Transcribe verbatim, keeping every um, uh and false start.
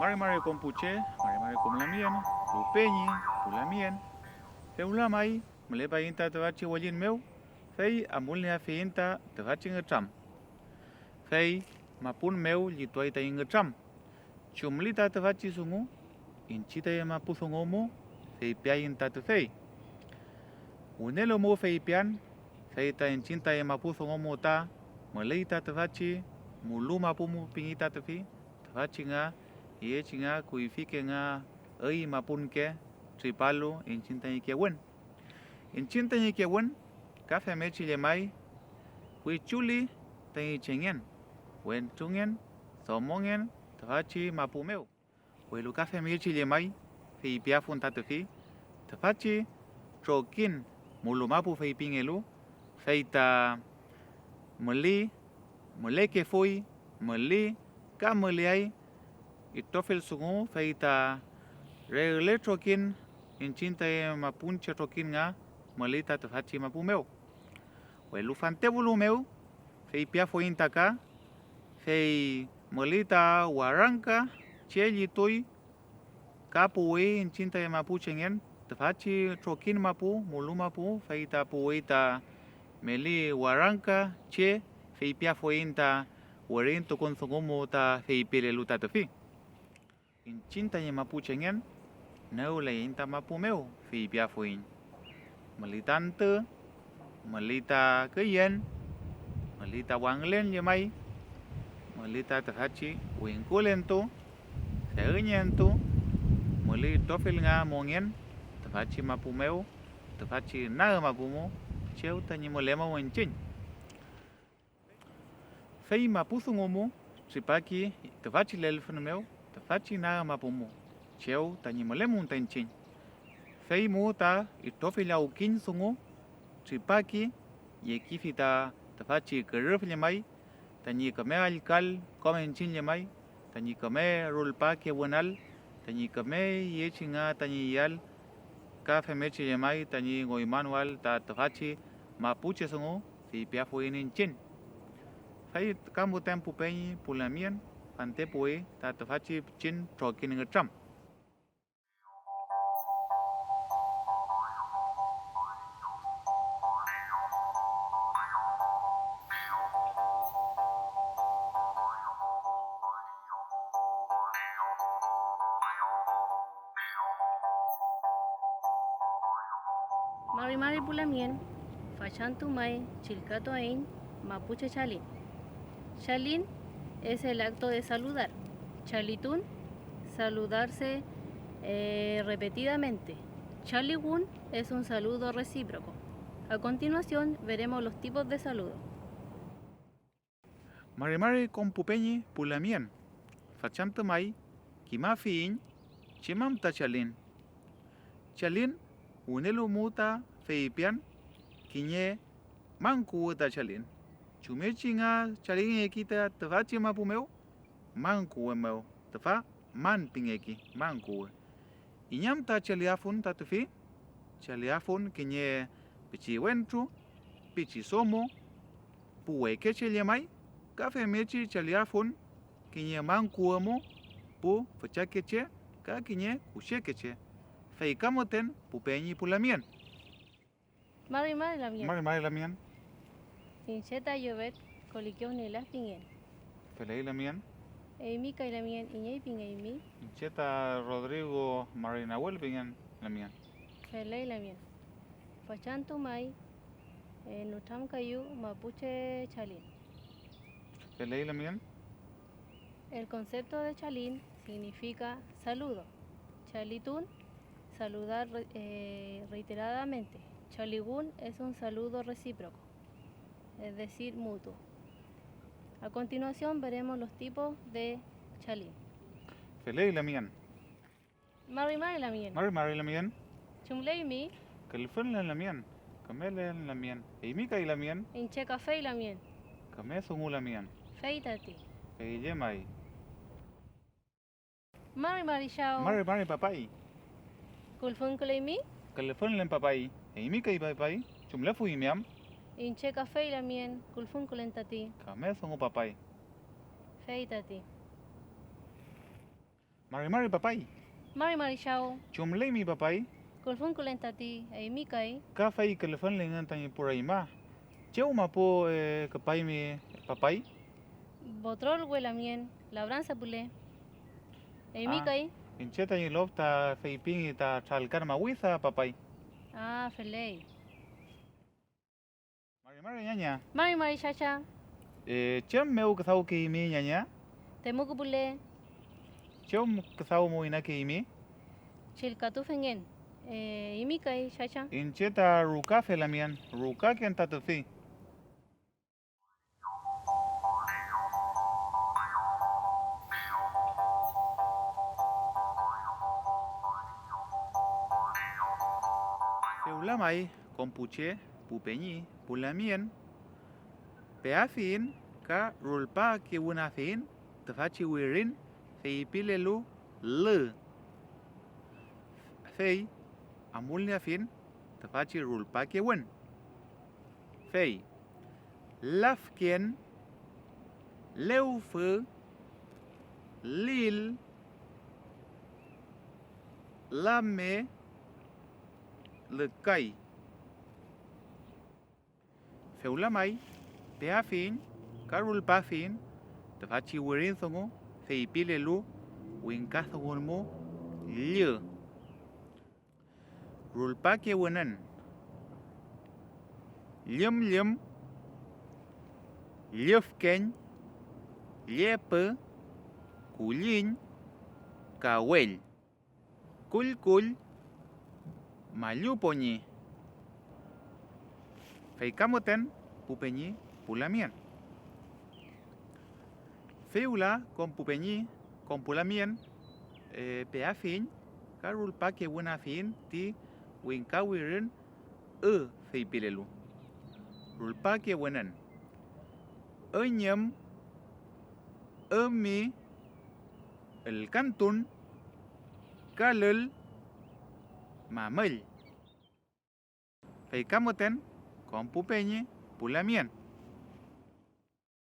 Mari mari kom pu che, mari mari kom lamngen, pu peñi, pu lamngen. Fewla may mülepaiñ ta tüfachi wellin mew, fey amulnieafiyiñ ta tüfachi ngütram. Fey mapun mew llituay taiñ ngütram. Chumli ta tüfachi dungu, iñchiñ taiñ mapu dungu mu feypiaiñ ta tüfey. Wünelu mu feypian, fey ta iñchiñ taiñ mapu dungu mu ta müley ta tüfachi mulu mapu mu pingi ta tüfi, tüfachi nga, iyechi nga, kuyfike nga, üy mapunke tripalu iñchiñ tañi kewün. Iñchiñ tañi kewün ka femngechi llemay wichuli tañi chengen, wentrungen, domongen tüfachi mapu mew. Welu ka femngechi llemay feypiafun ta tüfi, tüfachi trokiñ mulu mapu feypingelu, fey ta müli, mülekefuy, müli ka müleay itrofill dungu, fey ta regle trokiñ iñchiñ taiñ mapunche trokiñ nga müli ta tüfachi mapu mew. Welu fantewülu mew feypiafuiñ ta ka, fey müli ta warangka che llituy ka puwi iñchiñ taiñ mapuchengen tüfachi trokiñ mapu, mulu mapu, fey ta puwi ta meli warangka che feypiafuiñ ta wirintukun dungu mu ta feypilelu ta tüfi. Iñchiñ tañi mapuchengen nüwleiñ ta mapu mew feypiafuiñ. Müli ta antü, müli ta küyen, müli ta wangülen llemay, müli ta tüfachi wingkulentu, deüñentu, müli itrofill nga mongen tüfachi mapu mew, tüfachi nag mapu mu, chew tañi mülemum iñchiñ. Fey mapu dungu mu tripaki tüfachi lelfün mew tüfachi nag mapu mu, chew tañi mülemum ta iñchiñ. Fey mu ta itrofill awkiñ dungu tripaki, yekifi ta tüfachi kürüf llemay tañi küme allküal kom iñchiñ llemay, tañi küme rulpakewünal, tañi küme yechi nga tañi iyael, ka femngechi llemay tañi ngoymanoael ta tüfachi mapuche dungu feypiafuiñ iñchiñ. Fey ka müten pu peñi pu lamngen fantepuwi ta tüfachi pichin trokiñ ngütram. Mari mari pu lamngen, fachantü may chillkatuaiñ mapuche chalin. Chalin es el acto de saludar. Chalitun, saludarse, eh, repetidamente. Chaliwün es un saludo recíproco. A continuación veremos los tipos de saludo. Mari mari kom pu peñi pu lamngen, fachantü may kimafiyiñ chem am ta chalin. Chalin wünelu mu ta feypian kiñe man kuwü ta chalin. ¿Chumngechi nga chalingeki ta tüfachi mapu mew? Man kuwü mew, tüfa man pingeki, man kuwü. ¿Iney am ta chaliafun ta tüfi? Chaliafun kiñe pichi wentru, pichi domo, pu wekeche llemay, ka femngechi chaliafun kiñe man kuwü mu, pu füchakeche ka kiñe kushekeche, fey ka müten pu peñi pu lamngen. Mari mari lamngen. Mari mari lamngen. Iñche ta Llobet Kolikewniela pingen. Feley lamngen. Eymi kay lamngen, ¿iney pingeymi? Iñche ta Rodrigo Marinawel pingen lamngen. Feley lamngen. Fachantü may, eh, nütramkayu mapuche chalin. Feley lamngen. El concepto de chalin significa saludo. Chalitun, saludar re-, eh, reiteradamente. Chaliwün es un saludo recíproco, es decir, mutuo. A continuación veremos los tipos de chalin. Feley lamngen. Mari mari lamngen. Mari mari lamngen. ¿Chumleymi? Külfünlen lamngen. Kümelen lamngen. ¿Eymi kay lamngen? Iñche kafey lamngen. Küme dungu lamngen. Fey tati. Fey llemay. Mari mari chaw. Mari mari papay. ¿Külfünküleymi? Külfünlen papay. ¿Eymi kay papay? ¿Chumlefuymi am? Iñche kafey lamngen. Külfünkülen tati. Küme dungu papay. Fey tati. Mari mari, papay. Mari mari, chaw. Chumleymi, papay. Külfünkülen tati, eymi kay. Ka fey külfünleyngün tañi pu reñma. Chew mapu, eh, küpaymi, papay. Botrol we lamngen, labranza püle. Eymi Ah, kay. Iñche tañi lof ta feypingi ta tralkan mawida, papay. Ah, feley. Mari mari, ñaña. Mari mari, chacha. Eh, ¿chem mew küdawkeymi, ñaña? Temuko püle. ¿Chem küdaw mu inakeymi? Chillkatufengen. Eh, eymi kay, chacha. Iñche ta rukafe lamien, rukaken ta tüfi. Fewla may, kom pu che, pu peñi, pu lamien, peafiyiñ ka rulpakewünafiyiñ tüfachi wirin feypilelu lü, fey amulnieafiyiñ tüfachi rulpakewün. Fey lafken, lewfü, lil, lame, lükay. Fewla may, peafiyiñ ka rulpafiyiñ tüfachi wirin dungu feypilelu wingkadungun mu llü. Rulpakewünün, llümllüm, llüfkeñ, llepü, kulliñ, kawell, kullkull, mallupoñi. Fey ka müten pu peñi pu lamien. Fey wüla kom pu peñi, kom pu lamien, eh, peafiyiñ ka rulpakewünafiyiñ ti wingka wirin ü feypilelu. Rulpakewünün, üñüm, ümi, ülkantun, kalül, mamüll. Fey ka müten kom pu peñi pu lamien.